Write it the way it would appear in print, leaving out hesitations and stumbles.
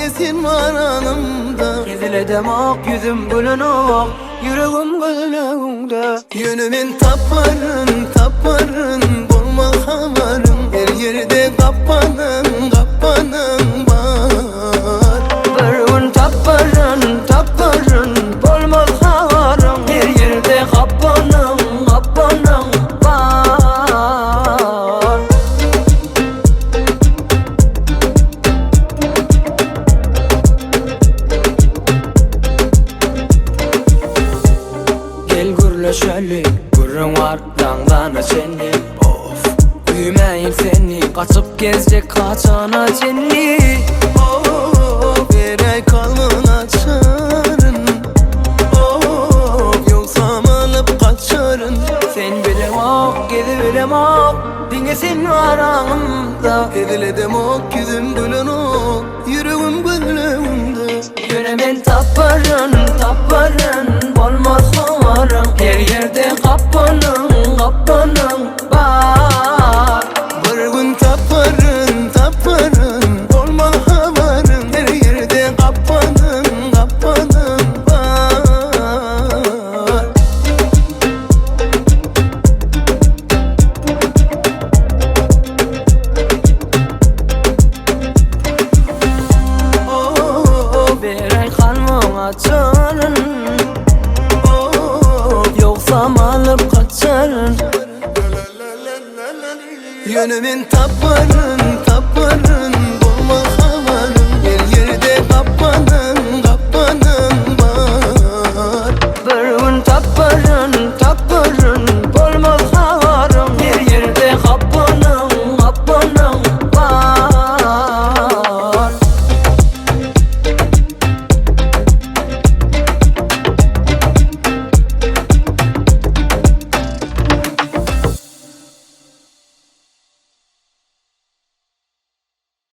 Diňe sen bar aňymda. Hezil edemok, ýüzüm gülenok, ýüregim gözlegiňde. Ýöne men taparyn, taparyn, bolmaz habaryň. Her ýerde gapanyň, gapanyň bar. Bir gün taparyn, taparyn, bolmaz habaryň. Her ýerde gapanyň, gapanyň bar. Gel gürleşeli, gürrüň bar daňdana çenli. Of, güýmäýin seni, gaçyp gezjek haçana çenli. Of, beräý kalbyň açaryn. Of, ýogsam alyp gaçaryn. Sen bilemok, gezibilemok, diňe sen bar aňymda. Hezil edemok, ýüzüm gülenok, ýüregim gözleginde. Ýöne men taparyn, taparyn, bolmaz habaryň. Her ýerde gapanyň, gapanyň bar. Bir gün taparyn, taparyn, bolmaz habaryň. Her ýerde gapanyň, gapanyň bar. Of, Beräý kalbyň açaryn, of, ýogsam alyp gaçaryn. Ýöne men taparyn, taparyn.